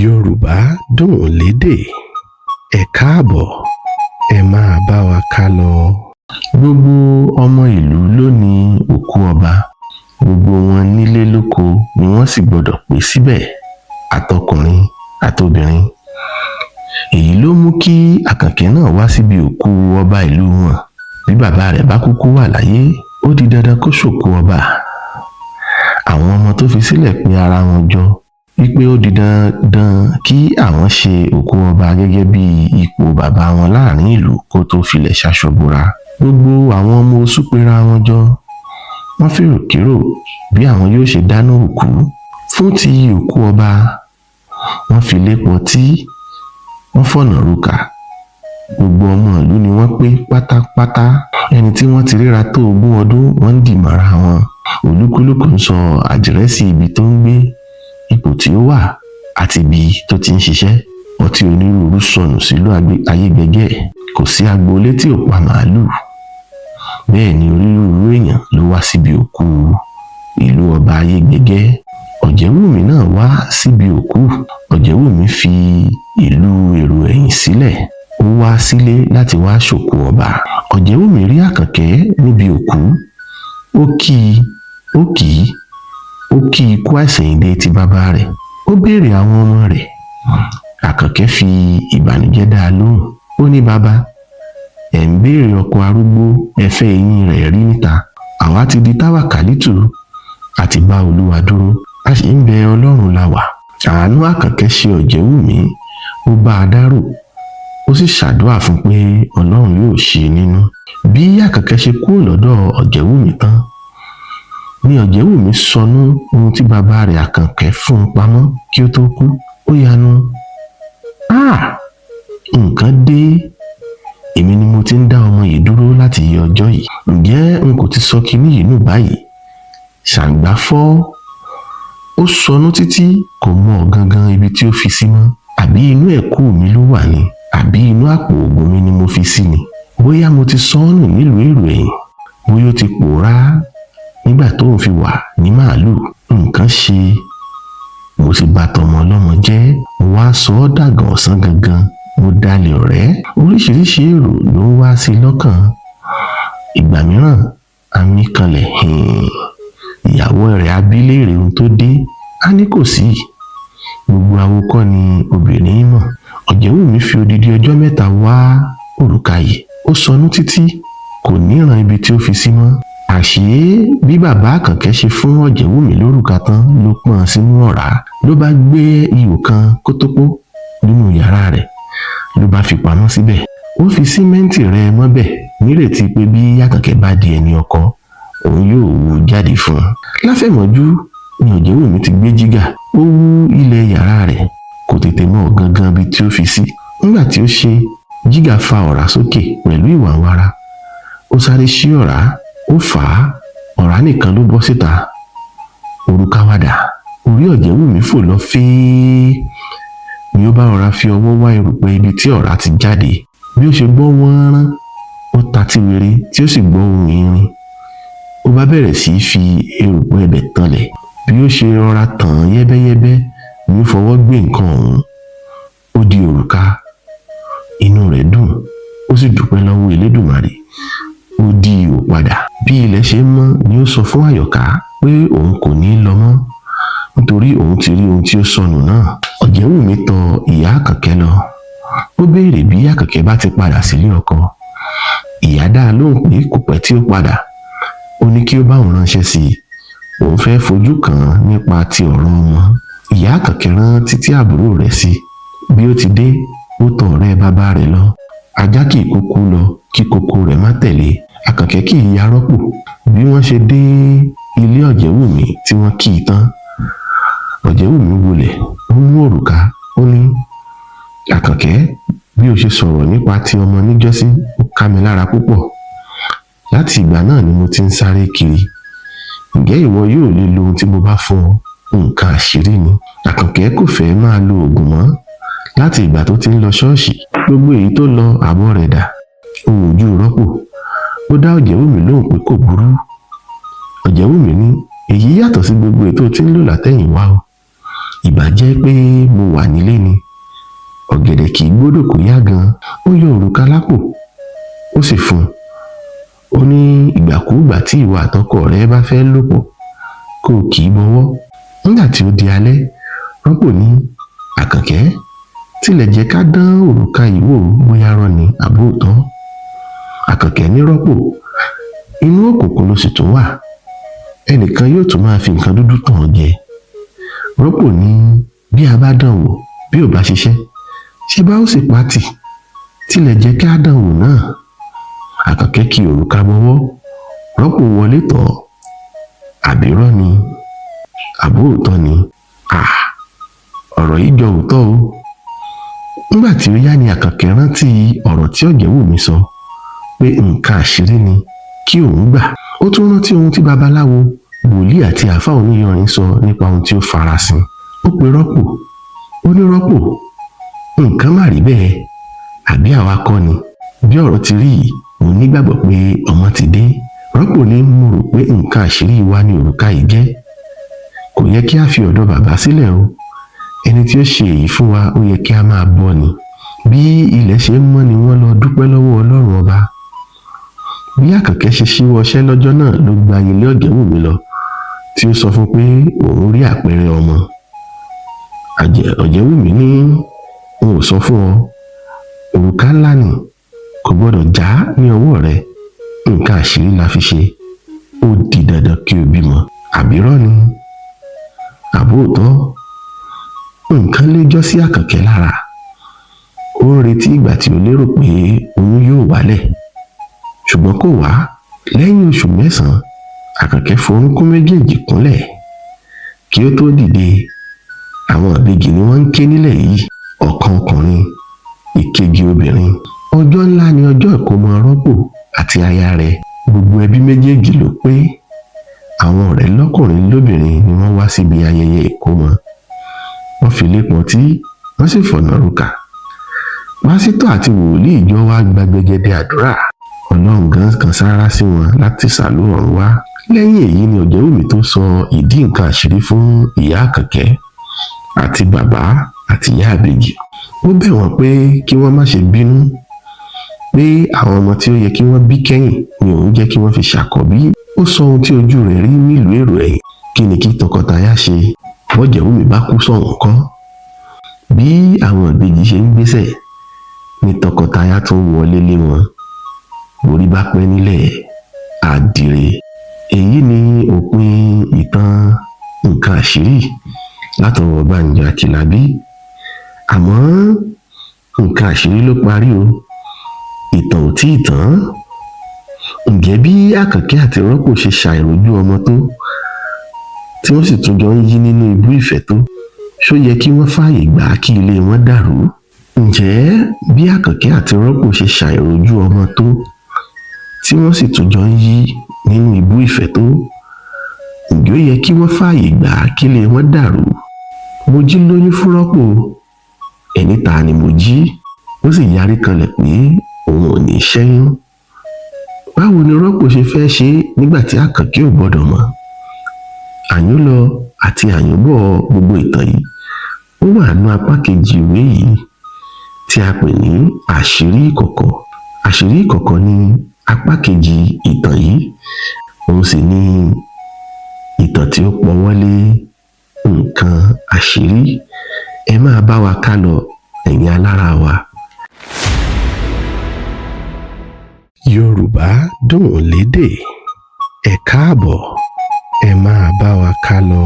Yorùbá dùn lédè. Ẹ káàbọ̀, ẹ máa bá wa ká lọ. Gbogbo ọmọ ìlú ló ní òkú ọba. Gbogbo wọn nílé lóko ni wọ́n sì gbọ́dọ̀ pé síbẹ̀, àtọkùnrin àtobìnrin. Èyí ló mú kí Àkànkẹ́ náà wá síbi òkú ọba ìlú wọn. Bí bàbá rẹ̀ bá kúkú wà láyé, ó di dandan kó ṣòkú ọba. Àwọn ọmọ tó fi sílẹ̀ pé ara wọn jọ wípé ó di dandan kí àwọn ṣe òkú ọba gẹ́gẹ́ bí ipò bàbá wọn láàrin ìlú kó tó filẹ̀ ṣaṣọ bora. Gbogbo àwọn ọmọ oṣù pera wọn jọ, wọ́n fèròkérò bí àwọn yóò ṣe dáná òkú fún ti òkú ọba. Wọ́n fi lé pọtí, wọ́n fọ̀nà rokà. Gbogbo ọmọ ìlú ni wọ́n pé pátápátá. Ẹni tí wọ́n ti ríra tó 20 ọdún, wọ́n ń dì mọ́ra wọn. Olúkúlùkù ń sọ àdírẹ́sì ibi tó ń gbé, ipò tí ó wà àti ibi tó ti ń ṣiṣẹ́. Ọtí onírúurú sọnù sílùú ayégbẹgẹ. Kò sí agboolé tí ò pa màálùú. Bẹ́ẹ̀ ni onírúurú èèyàn ló wá síbi òkú ìlú ọba ayégbẹgẹ. Ọ̀jẹ̀wùmí náà wá síbi òkú. Ọ̀jẹ̀wùmí fi ìlú èrò ẹ̀yìn sílẹ̀, ó wá sílé láti wá ṣòkú ọba. Ọ̀jẹ̀wùmí rí Àkànkẹ́ níbi òkú. Ó kí i, ó kì í, ó kí ikú àìsẹ̀yìndé ti bàbá rẹ̀. Ó béèrè àwọn ọmọ rẹ̀. Àkànkẹ́ fi ìbànújẹ́ dá a lóhùn. Ó ní, "Bàbá ẹ̀ ń béèrè ọkọ arúgbó, ẹ fẹ́ eyín rẹ̀ rí níta. Àwa ti di táwàkálítù àti bá Olúwa dúró, a sì ń bẹ Ọlọ́run la wà." Àánú Àkànkẹ́ ṣe Ọ̀jẹ̀wùmí. Ó bá a dárò, ó sì ṣàdúrà fún pé Ọlọ́run yóò ṣe é nínú. Bí Àkànkẹ́ ṣe kúrò lọ́dọ̀ Ọ̀jẹ̀wùmí tán ní Ọ̀jẹ̀wùmí sọnù ohun tí bàbá rẹ̀ Àkànkẹ́ fún un pamọ́ kí ó tó kú. Ó yanu, "Ah, nǹkan dé! Èmi ni mo ti ń dá ọmọ yìí dúró láti iye ọjọ́ yìí. Ǹjẹ́ n kò ti sọ kinní yìí nù báyìí?" Ṣàǹgbá fọ́. Ó sọnù títí, kò mọ gangan ibi tí ó fi sí mọ́. Àbí inú ẹ̀kú mi ló wà ni? Àbí inú àpò oògùn mi ni mo fi sí ni? Bóyá mo ti sọ ọ́ nù nílùú èrò ẹ̀yìn, bóyá ó ti pòórá nígbà tóun fi wà ní màálùú. Nǹkan ṣe, mo ti bà tọmọ ọlọ́mọ jẹ́, mo wá sọ ọ́ dàgàn ọ̀sán gangan, mo dalẹ̀ ọ̀rẹ́. Oríṣiríṣi èrò ló ń wá sí i lọ́kàn. Ìgbà mìíràn, àmì kanlẹ̀ hìn. Ìyàwó rẹ̀ á bi léèrè ohun tó dé, á ní kò sí. Gbogbo awo kọ́ ni obìnrin mọ̀. Ọ̀jẹ̀wùmí fi odidi ọjọ́ 3 wá òrùka yìí. Ó sọnù títí, kò níran ibi tí ó fi sí mọ́. Àṣé bí bàbá Àkànkẹ́ ṣe fún Ọ̀jẹ̀wùmí lórúkà tán ló pọ́n sínú ọ̀rá, ló bá gbé ihò kan kótópó nínú yàrá rẹ̀, ló bá fi pamọ́ síbẹ̀. Ó fi símẹ́ǹtì rẹ mọ́bẹ̀ nírètí pé bí Àkànkẹ́ bá di ẹni ọkọ, òun yóò wú jáde fún un. Láfẹ̀mọ́jú ni Ọ̀jẹ̀wùmí ti gbé jígà. Ó wú ilẹ̀ yàrá rẹ̀, kò tètè mọ̀ gangan ibi tí ó fi sí. Nígbà tí ó ṣe, jígà fa ọ̀rá sókè pẹ̀lú ìwàǹwara. Ó sáré ṣí ọ̀rá, ó fà á, ọ̀rá nìkan ló bọ́ síta. Òrùka wàdà. Orí Ọ̀jẹ̀wùmí fò lọ fíí ni ó bá rọra fi ọwọ́ wá erùpẹ̀ ibi tí ọ̀rá ti jáde. Bí ó ṣe gbọ́ wọ́n rán, ó ta tí wéré tí ó sì gbọ́ ohùn irin. Ó bá bẹ̀rẹ̀ sí í fi erùpẹ̀ ibẹ̀ tanlẹ̀. Bí ó ṣe rọra tàn án yẹ́bẹ́yẹ́bẹ́ ni ó fọwọ́ gbé nǹkan ọ̀hún. Ó di òrùka. Inú rẹ̀ dùn, ó sì dúpẹ́ lọ́wọ́ Elédùmarè. Ó di ihò padà. Bí ilẹ̀ ṣe ń mọ́ ni ó sọ fún Àyọ̀ká pé òun kò ní í lọ mọ́, nítorí òun ti rí ohun tí ó sọnù náà. Ọ̀jẹ̀wùmí tọ ìyá Àkànkẹ́ lọ. Ó béèrè bí Àkànkẹ́ bá ti padà sílé ọkọ. Ìyá dá a lóhùn pé kò pẹ́ tí ó padà. Ó ní kí ó bá òun ránṣẹ́ sí i, òun fẹ́ fojú kàn án nípa ti ọ̀rọ̀ ọmọ. Ìyá Àkànkẹ́ rán títí àbúrò rẹ̀ sí. Bí ó ti dé, ó tọ ọ̀rẹ́ bàbá rẹ̀ lọ. Ajá kì í kúkú lọ kí koko rẹ̀ má tẹ̀lé. Àkànkẹ́ kì í yarọ́pò. Bí wọ́n ṣe dé ilé Ọ̀jẹ̀wùmí tí wọ́n kì í tán, Ọ̀jẹ̀wùmí wọlé, ó mú òrùka. Ó ní, "Àkànkẹ́, bí o ṣe sọ̀rọ̀ nípa ti ọmọ níjọ́sí, ó ká mi lára púpọ̀. Láti ìgbà náà ni mo ti ń sáré kiri. Ǹjẹ́ ìwọ yóò lè lo ohun tí mo bá fún ọ? Nǹkan àṣírí ni." Àkànkẹ́ kò fẹ́ máa lo oògùn mọ́ láti ìgbà tó ti ń lọ ṣọ́ọ̀ṣì. Gbogbo èyí tó lọ, àbọ̀ rẹ̀ dà. Ohun ojú rọ́pò. Ó dá Ọ̀jẹ̀wùmí lóhùn pé kò burú. Ọ̀jẹ̀wùmí ní, "Èyí yàtọ̀ sí gbogbo ètò tí ń lò látẹ̀yìnwá o. Ìbá jẹ́ pé mo wà nílé ni. Ọ̀gẹ̀dẹ̀ kì í gbọ́dọ̀ kó yá gan. Ó yọ òrùka lápò, ó sì fún un. Ó ní ìgbàkúùgbà tí ìwọ àtọkọ rẹ bá fẹ́ lò pọ̀, kó o kì í bọwọ́. Nígbà tí ó di alẹ́, Rọ́pò ní, Àkànkẹ́, tilẹ̀ jẹ́ ká dán òrùka yìí wò bóyá rọ́ ni àbó òótọ́. Àkànkẹ́ ní, Rọ́pò, inú òkùnkùn ló sì tún wà, ẹnìkan yóò tún máa fi nǹkan dúdú tàn ọ́ jẹ. Rọ́pò ní bí a bá dán wò, bí ò bá ṣiṣẹ́, ṣé bá ó sì pátì, tilẹ̀ jẹ́ ká dán wò náà. Àkànkẹ́ kí òrùka bọwọ́. Rọ́pò wọlé tọ̀. Àbírọ́ ni àbó òótọ́ ni? Ọ̀rọ̀ yìí jọ òótọ́ o. Nígbà tí ó yá ni Àkànkẹ́ rántí ọ̀rọ̀ tí Ọ̀jẹ̀wùmí sọ pé nǹkan àṣírí ni kí òun gbà. Ó tún rántí ohun tí babaláwo, wòlíì àti àáfàá oníyanrìn sọ nípa ohun tí ó farasin. Ó pe Rọ́pò. Ó ní, Rọ́pò, nǹkan má rí bẹ́ẹ̀, àbí àwa kọ́ ni? Bí ọ̀rọ̀ ti rí yìí, mo nígbàgbọ́ pé ọmọ ti dé. Rọ́pò ní, mo rò pé nǹkan àṣírí wa ni òrùka yìí jẹ́. Kò yẹ kí a fi ọ̀dọ̀ bàbá sílẹ̀ o. Ẹni tí ó ṣe èyí fún wa, ó yẹ kí a máa bọ́ ni. Bí ilẹ̀ ṣe ń mọ́ ni wọ́n lọ dúpẹ́ lọ́wọ́ Ọlọ́run ọba. Bí Àkànkẹ́ ṣe ṣíwọ́ ọṣẹ́ lọ́jọ́ náà ló gba ilé Ọ̀jẹ̀wùmí lọ, tí ó sọ fún pé òun rí àpẹẹrẹ ọmọ. Ọ̀jẹ̀wùmí ní, n ò sọ fún ọ, òrùka ńlá ni, kò gbọ́dọ̀ já ní ọwọ́ rẹ. Nǹkan àṣírí la fi ṣe, ó di dandan kí o bímọ. Àbírọ́ ni àbóòtọ́? Nǹkan léjọ́ sí Àkànkẹ́ lára. Ó ń retí ìgbà tí ó lérò pé oyún yóò wálẹ̀, ṣùgbọ́n kò wá. Lẹ́yìn oṣù 9, Àkànkẹ́ forúnkún méjèèjì kúnlẹ̀ kí ó tó dìde. Àwọn ìbejì ni wọ́n ń ké nílẹ̀ yìí, ọ̀kan ọkùnrin, ìkejì obìnrin. Ọjọ́ ńlá ni ọjọ́ ìkómọ Rọ́pò àti aya rẹ̀. Gbogbo ẹbí méjèèjì ló pé. Àwọn ọ̀rẹ́ lọ́kùnrin lóbìnrin ni wọ́n wá síbi ayẹyẹ ìkómọ. Wọ́n fi lé pọtí, wọ́n sì fọ̀nà rúkà. Pásítọ̀ àti wòlíì ìjọ wa gba gbẹgẹdẹ àdúrà. Ọlọ́run gan kan sáárá sí wọn láti sàlú ọ̀run wá. Lẹ́yìn èyí ni Ọ̀jẹ̀wùmí tó sọ ìdí nǹkan àṣírí fún ìyá Àkànkẹ́ àti bàbá àti ìyá àbèjì. Ó bẹ̀ wọ́n pé kí wọ́n má ṣe bínú pé àwọn ọmọ tí ó yẹ kí wọ́n bí kẹ́yìn ni òun jẹ́ kí wọ́n fi ṣàkọ́bí. Ó sọ ohun tí ojú rẹ̀ rí nílùú èrò ẹ̀yìn. Kí ni kí tọkọtaya ṣe bọ́jẹ̀wùmí bá kú sọ̀hún kọ́? Bí àwọn ìbejì ṣe ń gbéṣẹ̀ ní tọkọtaya tún wọlé lé wọn. Borí bá pẹ́ nílẹ̀, àdìrẹ. Èyí ni òpin ìtàn nǹkan àṣírí látọwọ́ Bánjọ Akínlábí. Àmọ́ nǹkan àṣírí ló parí o, ìtàn ò tí ì tán. Ǹjẹ́ bí Àkànkẹ́ àti Rọ́pò ṣe ṣàìrójú ọmọ tó, tí wọ́n sì tún jọ ń yí nínú ibú ìfẹ́ tó, ṣó yẹ kí wọ́n fààyè gbà á kí ilé wọn dàrú? Ǹjẹ́ bí Àkànkẹ́ àti Rọ́pò ṣe ṣàìrójú ọmọ tó, tí wọ́n sì tún jọ ń yí nínú ibú ìfẹ́ tó, ǹjẹ́ ó yẹ kí wọ́n fààyè gbà á kí ilé wọn dàrú? Mojí lóyún fún Rọ́pò. Ẹni ta ni Mojí? Ó sì yarí kanlẹ̀ pé òun ò ní ṣẹ́yún. Báwo ni Rọ́pò ṣe fẹ́ ṣe nígbà tí Àkànkẹ́ ò gbọ́dọ̀ mọ̀? Àyúnlọ àti àyúnbọ̀ gbogbo ìtàn yìí ó wà nínú apá kejì ìwé yìí tí a pè ní àṣírí ìkọ̀kọ̀. Àṣírí ìkọ̀kọ̀ ní apá kejì ìtàn yìí, òun sì ní ìtàn tí ó pọwọ́lé nǹkan àṣírí. Ẹ máa bá wa ká lọ, ẹ̀yin alára wa. Yorùbá dùn lédè. Ẹ káàbọ̀, ẹ máa bá wa ká lọ.